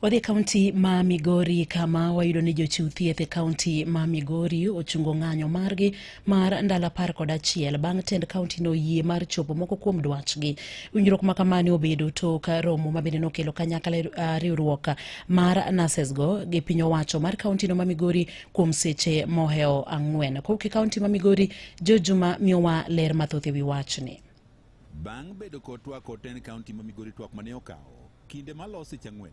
Wadhi e kaunti ma Migori kama wayudo ni jochiw thieth e kaunti ma Migori ochungo ng'anyo margi mar ndalo 11 bang' tend kauntino yie mar chopo moko kuom dwachgi. Winjruok ma kamani obedo tok romo ma bende nokelo kanyakla riwruok mar nurses go gi piny owacho mar kauntino ma Migori kuom seche mohewo 4. Kowuok e kaunti ma Migori, George Juma miyowa ler mathoth e wi wachni. Bang' bedo kod twak kod tend kaunti ma Migori twak mane okawo kinde maloso seche 4,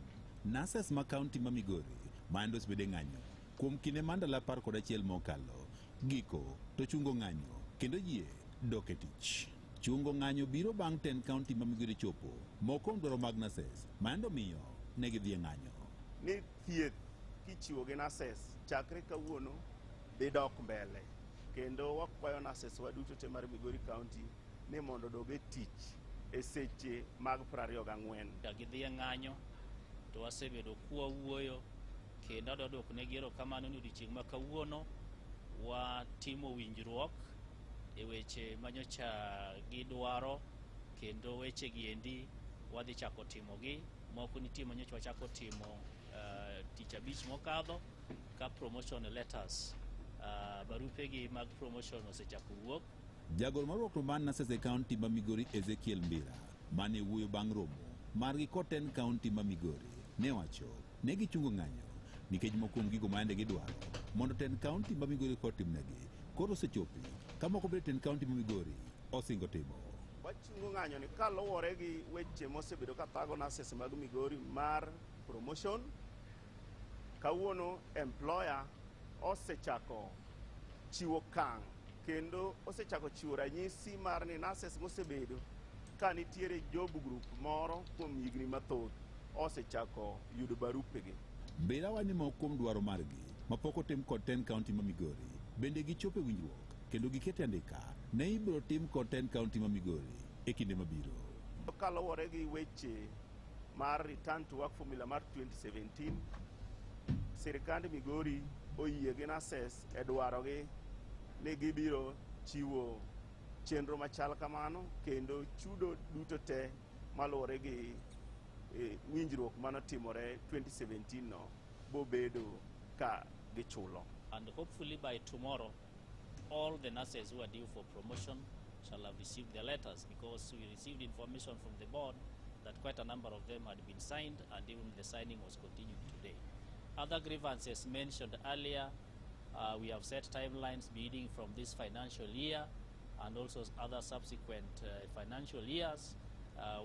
nurses ma kaunti ma Migori ma osebedo e ng'anyo kuom kinde mar ndalo 11 mokalo, giko to chungo ng'anyo kendo yie dok e tich. Chungo ng'anyo biro bang' tend kaunti ma Migori chopo moko kuom dwaro mag nurses ma omiyo ne gidhi e ng'anyo. Ni thieth kichiwo gi nurses chakre kawuono dhi dok mbele kendo wakwayo nurses wa duto te mar Migori County ni mondo odog e tich e seche mag 24. Gidhi e ng'anyo to wasebedo kwawuoyo kendo adwa duoko negi erokamano ni odiochieng' ma kawuono watimo winjruok e weche manyocha gidwaro kendo weche gi endi wadhi chako timogi. Moko nitie manyocha wachako timo tich abich mokadho ka promotion letters, barupegi mag promotion osechako wuok. Jagoro mar riwruok mar nurses e kaunti ma Migori Ezekiel Mbira mane wuoyo bang' romo margi kod tend kaunti ma Migori ne owacho ne gichungo ng'anyo nikech moko kuom gigo ma yande gidwaro mondo tend kaunti ma Migori kod timnegi koro osechopi ka moko bende tend kaunti ma Migori osingo timo. Wachungo ng'anyo ni kaluwore gi weche mosebedo ka thago nurses mag Migori mar promotion. Kawuono employer osechako chiwo kang' kendo osechako chiwo ranyisi mar ni nurses mosebedo ka nitiere job group moro kuom higni mathoth osechako yudo barupegi. Mbira wacho ni moko kuom dwaro margi mapok otim kod tend kaunti ma Migori bende gichopo e winjruok kendo giketo e andika ne ibiro tim kod tend kaunti ma Migori e kinde mabiro. Kaluwore gi weche mar return to work formula mar 2017, sirikand Migori oyie gi nurses e dwarogi ni gibiro chiwo chenro machal kamano kendo chudo duto te maluwore gi winjruok manotimore 2017 no bobedo ka gichulo. And hopefully by tomorrow all the nurses who are due for promotion shall have received their letters, because we received information from the board that quite a number of them had been signed and even the signing was continued today. Other grievances mentioned earlier, we have set timelines beginning from this financial year and also other subsequent financial years,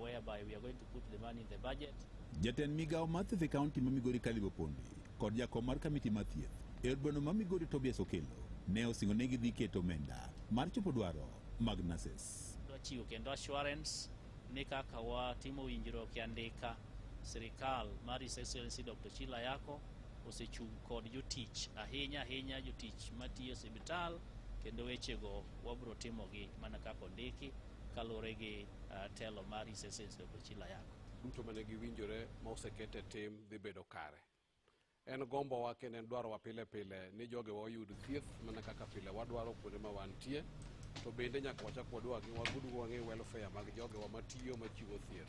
whereby we are going to put the money in the budget. Jatend migawo mar thieth e kaunti ma Migori Caleb Opondi kod jakom mar kamiti mar thieth e od bura ma Migori Tobias Okello ne osingo ni gidhi keto omenda mar chopo dwaro mag nurses. Dwa chiwo kendo assurance ni kaka watimo winjruok e andika, sirikal mar His Excellency Dr. Sheila Ayako osechung' kod jotich ahinya ahinya, jotich matiyo e osiptal, kendo wechego wabiro timogi mana kaka ondiki kaluwore gi telo mar His Excellency Dr. Sheila Ayako. Duto mane giwinjore ma oseket e tim dhi bedo kare. En gombowa kendo en dwarowa pile pile ni jogewa oyud thieth mana kaka pile wadwaro kuonde ma wantie, to bende nyaka wachak wadwagi wagud wang'e welfare mag jogewa matiyo machiwo thieth.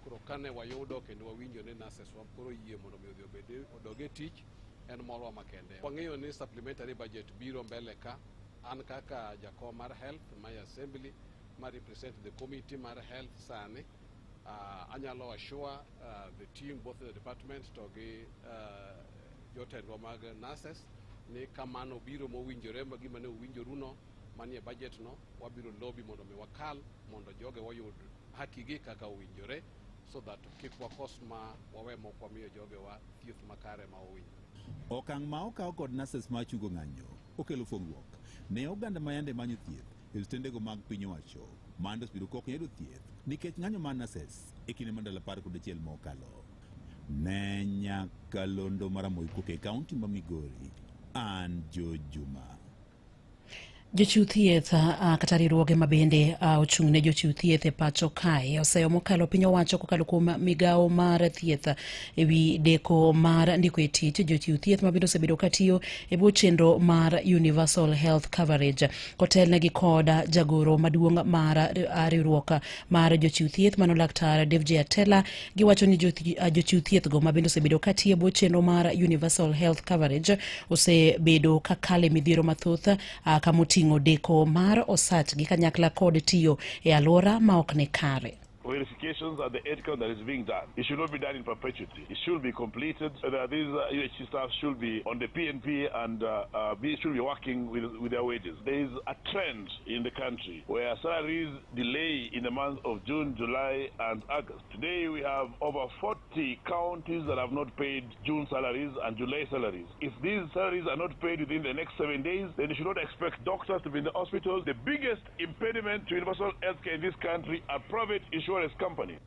Koro kane wayudo kendo wawinjo ni nurses wa koro yie mondo mi odhi obed odog e tich, en morwa makende. Wang'eyo ni supplementary budget biro mbele ka, an kaka jakom mar health my assembly ma represent the committee mar health sani, anyalo assure the team both in the department to gi jotendwa mag nurses ni kamano biro mowinjore ma gima ne owinjoruno manie budget no, wabiro lobby mondo mi wakal mondo joge oyud haki gi kaka owinjore, so that kik wakos ma wawe mok wamiyo jogewa thieth makare ma owinjore. Okang' ma okaw kod nurses ma chungo ng'anyo okelo fongruok ne oganda ma yande manyo thieth e osiptendego mag piny owacho mando osebedo ka ok yudo thieth nikech ng'anyo mar nurses e kinde mar ndalo 11 mokalo. Ne nyakalondo mar Ramogi kowuok e kaunti ma Migori, an George Juma. Jochiw thieth kata riwruoge ma bende ochung' ne jochiw thieth e pacho kae oseyo mokalo piny owacho kokalo kuom migawo mar thieth e wi deko mar ndiko e tich jochiw thieth ma bende osebedo katiyo e bwo chenro mar Universal Health Coverage kotelnegi kod jagoro maduong' mar riwruok mar jochiw thieth mano Laktar Devji Atela. Giwacho ni jochiw thieth go ma bende osebedo katiyo e bwo chenro mar Universal Health Coverage osebedo ka kale midhiero mathoth kamoting'o deko mar osachgi kanyakla kod tiyo e alwora ma ok ni kare. Verifications at the headcount that is being done. It should not be done in perpetuity. It should be completed. These UHC staff should be on the PNP and should be working with their wages. There is a trend in the country where salaries delay in the months of June, July, and August. Today we have over 40 counties that have not paid June salaries and July salaries. If these salaries are not paid within the next 7 days, then you should not expect doctors to be in the hospitals. The biggest impediment to universal health care in this country are private insurance companies.